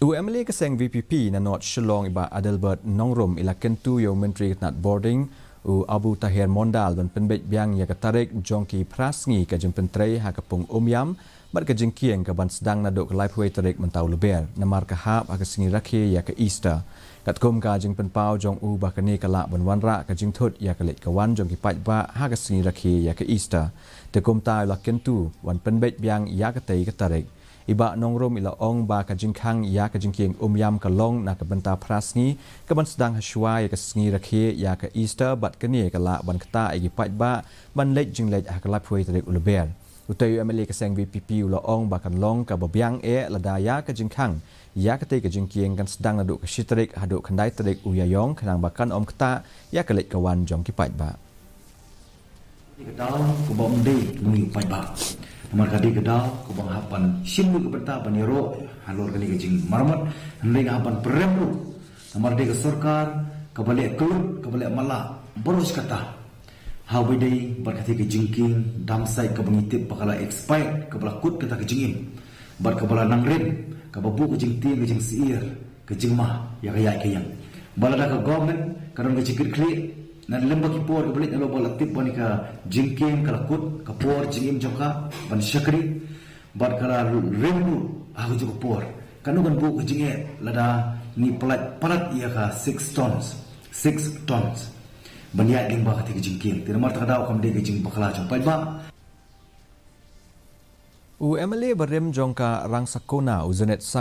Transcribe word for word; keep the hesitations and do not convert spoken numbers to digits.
U MLA ka seng VPP na North Shillong i Bah Adelbert Nongrum i la kyntu ïa u Myntri ka tnat Bording u Abu Taher Mondal ban pynbeit biang ïa ka tarik jong ki phra sngi ka jingpyntrei ha ka pung Umiam bad ka jingkieng ka ban sdang naduh ka laiphew tarik mynta u Lber namar ka hap ha ka sngi rakhe ïa ka Easter. Katkum ka jingpynpaw jong u ba kane ka lah ban wanrah ka jingthut ïa ka leit ka wan jong ki paidbah ha ka sngi rakhe ïa ka Easter. Te kumta u la kyntu wan pynbeit biang ïa katei ka tarik. I Bah Nongrum i la ong ba ka jingkhang ïa ka jingkieng Umiam ka long na ka bynta phra sngi ka ban sdang ha shuwa ïa ka sngi rakhe ïa ka Easter bad kane ka lah ban ktah ïa ki paidbah ban leit jingleit ha ka laiphew tarik u Lber. Utei u MLA ka seng VPP u la ong ba kan long kaba biang eh lada ïa ka jingkhang ïa katei ka jingkieng kan sdang naduh ka shi tarik haduh khyndai tarik u Ïaïong khnang ba kan ym ktah ïa ka leit ka wan jong ki paidbah. Ka dei ka daw kaba ym dei ngi u paidbah. Namar ka dei ka daw kaba nga hap ban shim lut ka bynta ban ïaroh halor kane ka jingmarmot. Hynrei nga hap ban pyrem ruh namar dei ka sorkar kaba leh kyllut, kaba leh matlah baroh shi katta. Ha uba ïadei bad katei ka jingkieng dam sait kaba ngi tip ba ka la expired, kaba la kut kata ka jingim bad kaba la nang rim, kaba buh ka jingtieng, ka jingsyier, ka jingma ïa ka ïaid ka ïeng. Ba lada ka government ka don ka jingkitkhlieh na lem bad ki por kaba leit, nalor ba la tip ba kane ka jingkieng ka la kut, ka por jingim jong ka ban shakri bad ka la rim ruh ha kajuh ka por, kano kan buh ka jingeh lada ngi pyllait palat ïa ka six tons, six tons ban ïaid lyngba katei ka jingkieng. Te namar kata ka daw kam dei ka jingbakla jong paidbah. U MLA barim jong ka Rangsakona u Janet Sang